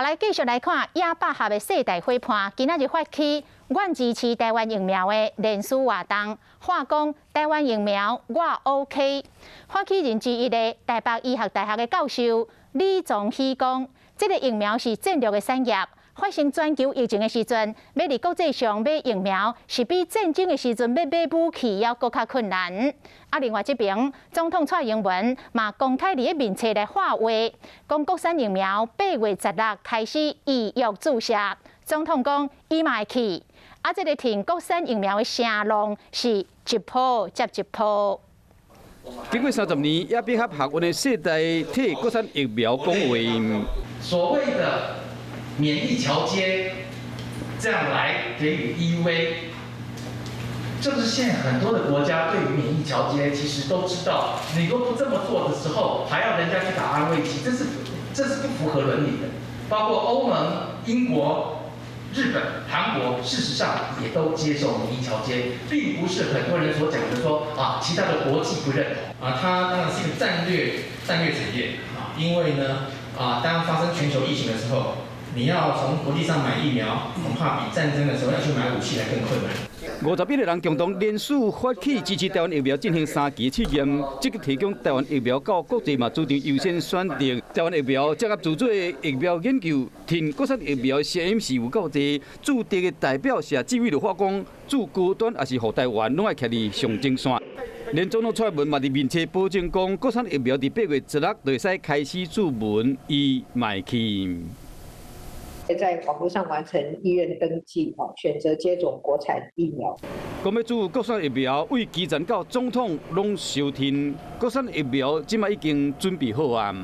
好，來繼續來看野百合的世代伙伴，今仔日發起阮支持台灣疫苗的聯署活動，喊講台灣疫苗我 OK。發起人之一的台北醫學大學的教授李宗熹講，這個疫苗是戰略的產業。發生全球疫情的時陣，欲佇國際上買疫苗，是比戰爭的時陣欲買武器猶閣較困難。啊，另外這邊總統蔡英文嘛公開佇咧面冊來喊話，講國產疫苗8月16開始預約注射。總統講伊嘛會去。啊，這個挺國產疫苗的聲浪是一波接一波。經過30年，野百合學運的世代替國產疫苗講話。所謂的免疫橋接，這樣來給予 EUA，就是現在很多的國家對於免疫橋接其實都知道，你若不這麼做的時候，還要人家去打安慰劑，這是不符合倫理的。包括歐盟、英國、日本、韓國，事實上也都接受免疫橋接，並不是很多人所講的說啊，其他的國際不認同。啊，它當然是一個戰略產業啊，因為呢啊，當發生全球疫情的時候，你要從國際上買疫苗，恐怕比戰爭的時候要去買武器來更困難。51個人共同聯署發起支持台灣疫苗進行三期試驗，積極提供台灣疫苗到國際嘛，主張優先選擇台灣疫苗，結合自主的疫苗研究，挺國產疫苗的聲音是有夠濟。駐德的代表謝志偉就話講，駐高端抑是護台灣，攏愛徛佇上前線。連總統蔡英文嘛佇面冊保證講，國產疫苗佇8月16就會使開始注文，伊嘛會去。在網絡上完成意願登記，哦，選擇接種國產疫苗。講欲注國產疫苗，對基層到總統攏相挺。國產疫苗這擺已經準備好啊。